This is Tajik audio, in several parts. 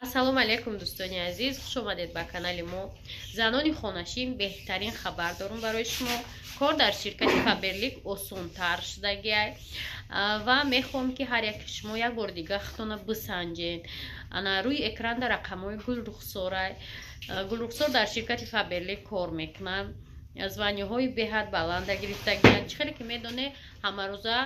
Ассалому алайкум, дӯстони азиз, хуш омадед ба канали мо. Занони хонашин, беҳтарин хабар дорум барои шумо. Кор дар ширкати Фаберлик осонтар шудагиай ва мехоҳам, ки ҳар яки шумо як бор дига худтона бисанҷед. Ана рӯи экранда рақамҳои Гулрухсорай. Гулрухсор дар ширкати Фаберлик кор мекунад, звание ҳои беҳад баланда гирифтагиянд. Чӣ хеле ки медоне, ҳамарӯза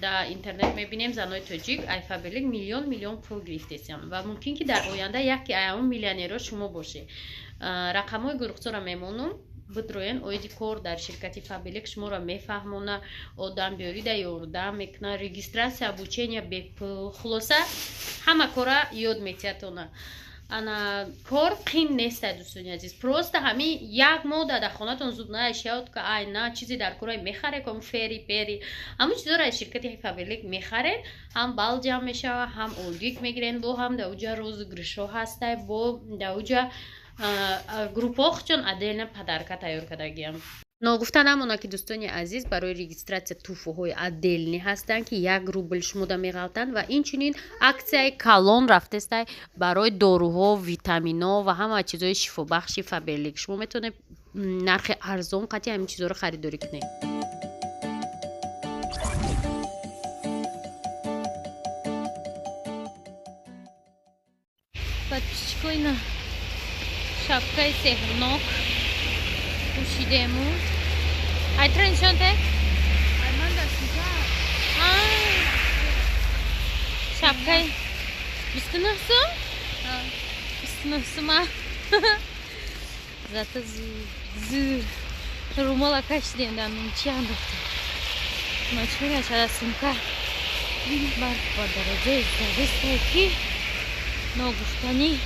дар интернет мебинем, занои тоҷик ай Фаберлик миллион миллион пул гирифтесиям ва мумкин ки дар оянда яке ай ҳамон миллионерҳо шумо бошед. Рақамҳои Гулрухсорро мемонум, бидроен, оиди кор дар ширкати Фаберлик шуморо мефаҳмона, одам биёрида ёрдам мекуна, регистрация, обучения бепул, хулоса, ҳама кора ёд метиҳатона. Ана кор қин неста, дӯстони азиз, просто ҳамин як моҳ дар хонатон зубная щётка, ай на чизе дар кораи мехаред, ком фери пери, ҳамун чизоро аз ширкати Фаберлик мехаред, ҳам бал ҷамъ мешава, ҳам ойлик мегирен, бо ҳам дар уҷа розыгрыш ҳо ҳастай, бо дар уҷа группҳо чон отдельно подарка тайёр кардагиям. Ногуфта намонад, ки, дӯстони азиз, барои регистрация туҳфаҳои отдельный ҳастанд, ки 1 рубл шумода меғалтанд, ва инчунин аксияи калон рафтестай барои доруҳо, витаминҳо ва ҳама чизҳои шифобахши Фаберлик. Шумо метавонед нархи арзон қатъи ҳамин чизҳоро харидорӣ кунед. Подписчик ои, на шапкаи сеҳрнок пӯшидему. Ай тра нишонте? Ман дар сумка. Шапкаи 29 сум? 29 сума. Зато зур румола кашидем, дар нунчи андохтем. Мачмӯ шада сумка. Барф ба дараҷаи задистай, ки ногуфтанӣ.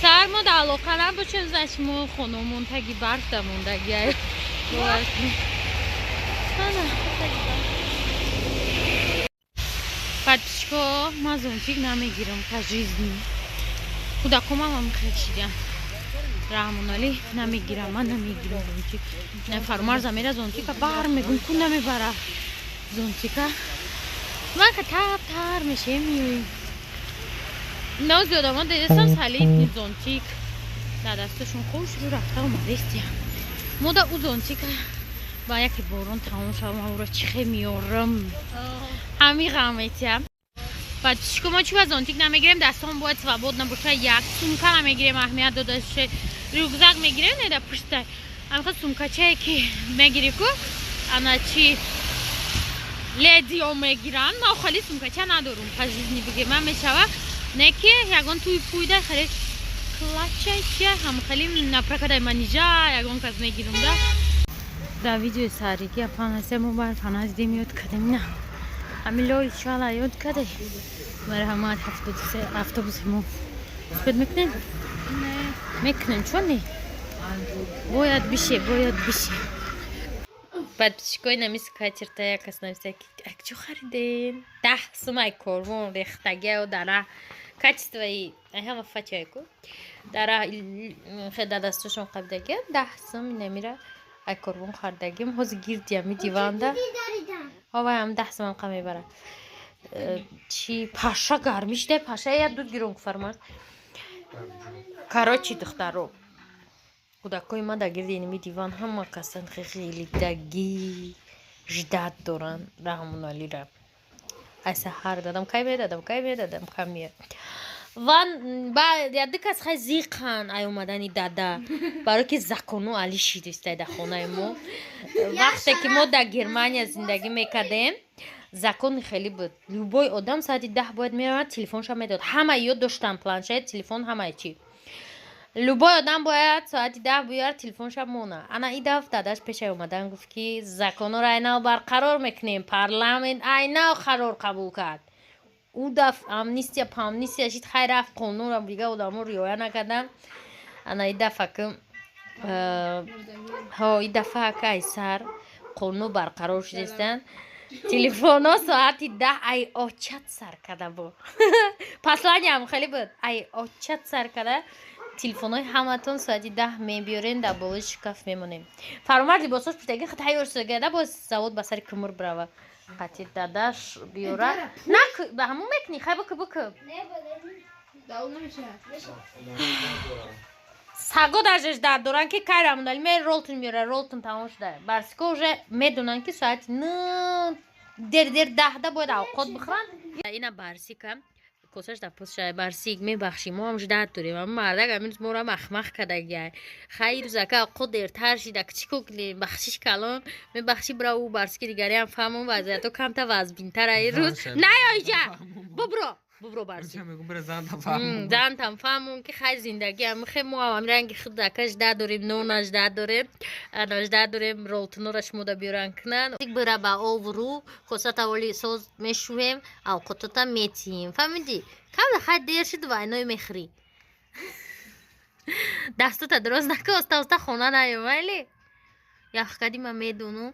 Сар мо дар алоқа набошем, значит, мо хонамон таги барф да мондагиай. Бовар кунед. Ана. Подписчик о, ман зонтик намегирам по жизни. Кӯдакомам ҳам хел шидям. Раҳмоналӣ намегирам, ман намегирам зонтик. На Фармарза мера зонтика бар мегум, ку намебара зонтика. Ман ка тап тар мешем, миёем. Нози одамо дидесам, солидный зонтик дар дасташон хуш рӯ рафта омадестиям. Мода ӯ зонтика ба яке борон тамом шава, ман ӯро чихе меёрам. Ҳамин ғам метиҳам. Подписчик о, мо чӣ ба зонтик намегирем? Дастон бояд свободно боша. Як сумка намегирем, аҳамият дода шуд. Рюкзак мегирем, не да пушта. Амха сумкачае ки мегири ку, ана чи ледио мегиранд, ман хали сумкача надорум, по жизни бигем, ман мешава, не ки ягон туи пуйда хеле клатча чия, ҳам хали напрокадай манижа ягон кас мегирум да. Дар видеои сарики апанасе мо бар фана дидем, ёд кардем, на ҳамин лои чала ёд карде. Марҳамат, 73 автобуси мо успеть мекунем, мекунем, чон не бояд бише, бояд бише. Подписчик ои, нами скатерта якас нависа, ки акчо харидем, 10 сумай корвон рехтагиао, дара качество и ҳама фачайку дара хеда дастошон қабидагия, 10 сум инамира ай корвон харидагим. Ҳозир гирди ами диванда ҳовай ам 10 сумам қа мебара. Чи паша гармӣ шида, паша як дуд гирон фармаз. Короче, духтаро, кӯдакҳои ман дар гирди иними диван ҳама касан ғелидагӣ ждать доранд Раҳмоналира. Ай саҳар дадам кай медадам, кай медадам, кай меяд. Ва яду кас хай зиқан ай омадани дада, барое ки закон у али шидистай дар хонаи мо. Вақте ки мо дар Германия зиндагӣ мекардем, закони хеле буд: любой одам соати 10 бояд меомад, телефонша медод, ҳама ёд доштан, планшет, телефон, ҳамаи чӣ. Любой одам бояд соати 10 биёяд, телефонша мона. Ана и даф дадаш пешаи омадан гуфт, ки законҳоро айнав барқарор мекунем, парламент айнав қарор қабул кард. Ӯ даф амнистия памнистия шид, хай рафт, қонунро дига одамо риоя накардан. Ана и дафа ки ҳо, и дафа ка ай сар қонунҳо барқарор шудастанд, телефонҳо соати 10 ай очат сар карда, бо послание ам хеле буд, ай очат сар карда, телефонҳои ҳаматон соати 10 мебиёрен, дар болои шкаф мемонем. Фаромард либосош пӯшидаги тайёр шудагида, боз завод ба сари кумур бирава, қати дадаш биёра, на ба ҳамун мекунӣ, хай, бикӯ, бикӯ. Саго даже ждать доран ки кай Рамоналӣ ме ролтон меёра, ролтон тамом шуда. Барсико уже медонанд, ки соати 9, дер дер 10-да бояд авқот бихӯранд. Ина Барсика косаш дар пустша. Барсик, мебахшӣ, мо ҳам ждать дорем. Ама мардак амин моро махмах кардагиай. Хайр, рӯзака авқот дертар шида, чӣ ко кунем? Бахшиш калон, мебахшӣ. Бира, ӯ Барсики дигариам фаҳмон, вазъиято камта вазбинтар ай рӯз. Наёиҷа, бубро, бубро, Барсик, зантам фаҳмон, ки хайр, зиндагӣ амихе. Мо ҳам ранги худака ждать дорем, нона ждать дорем, ана ждать дорем, ролтонора шумода биёран кунанд. Бира ба овру косата воли соз мешӯем, авқотота метиҳем, фаҳмидӣ? Камда хай дер шуд, вайной мехӯрӣ. Дастота дуроз нака, оста оста хона наё, майли? Яхкади ма медонум,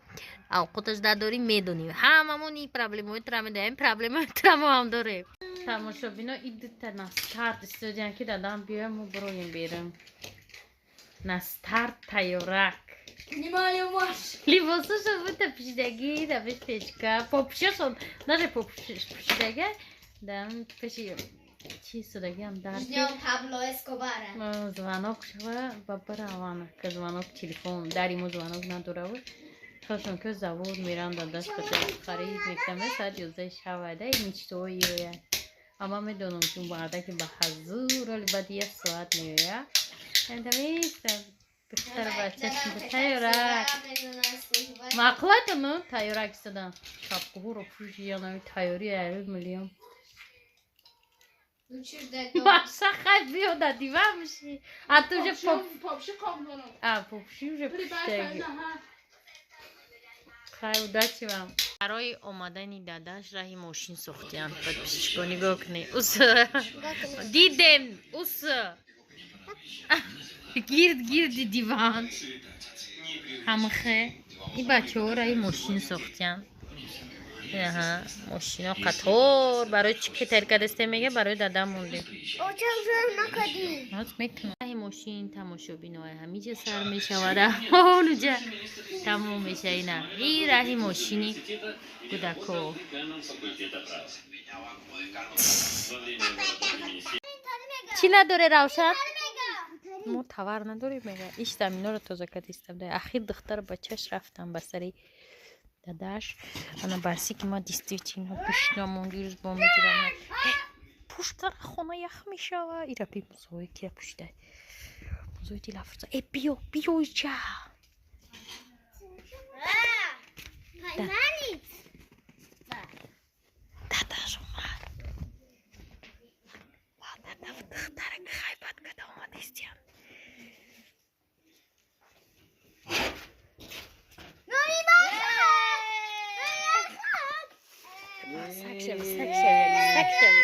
авқоташ дадорӣ, медонем, ҳамамон ин проблемаҳои тура медонем, проблемаҳои тура мо ҳам дорем. Тамошобино, и дута на старт истодиан, ки дадам биёям, мо бироем берем. На старт тайёрак, либосашон бута пӯшидагӣ, да пеш печка попшошон, даже пӯшидага, да пеши чи истодагиам дар. Ждем Пабло Эскобара. Звонок шава, ба баравана ка звонок телефон дари мо звонок надораву. Хошон ки завод мерам, дадаш ката харид мекунам, соат 11 шавада мечтои ёя. Ама медонам, ки мардаки ба ҳазур оли баъди як соат меоя. Духтар бача тайёрак маъқулатону тайёрак истодан, шапкаҳоро пӯшиянами, тайёри айрӯ миллион. Маша, хай биёда, диван миши, а ту уже попши уже пуштаги. Хай, удачи вам. Барои омадани дадаш раҳи мошин сохтиянд. Подписчико, нигоҳ кунед, ус дидем, ус гирд гирди диван ҳамхе и бачаҳо раҳи мошин сохтиянд. Аҳа, мошино қатор. Барои чӣ ки тайёр кардастем, мега, барои дадам мондем. Раҳи мошин, тамошобинои, ҳамиҷа сар мешавад, онуҷа тамом меша. Ина и раҳи мошини кӯдако. Чӣ надоре, Равшан? Мо товар надорем, мега. Иштам иноро тоза кардистам. Ахир духтар бачаш рафтам ба сари дадаш. Ана Барси, ки ма действительно гушнамон, дирӯз бо мегирам. Пушта, хона ях мешава. Ира би, музои кия пушида, музои Дилафрӯза. Э, биё, биё иҷа. Дадаш омад. Дада духтарак хайбат када омадистиян. Сак шави, сак шави, сак шави,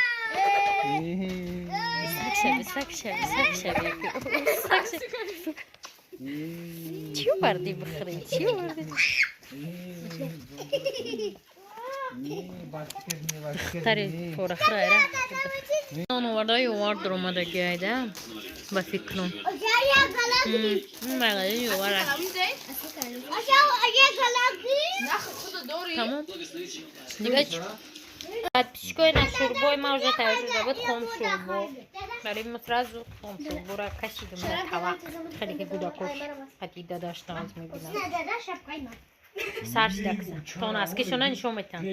сак шави, сак шави, сак шави, сак шави. Чӣ овардӣ бихӯрем? Чӣ овардӣ? Духтари порахӯра нон оварда, ёвар дуромадаги айда, ба фикрам магазин ёвара. Тамом, дига чӣ? Подписчикои, на шӯрбои ма уже тайёр шуда буд, хом шӯрбо. Барои мо сразу хом шӯрбора кашидем дар тавақ. Хеле ки гудакош қати дадаш нағз мебинад. Сар шидакса. То наскишона нишон метиҳам.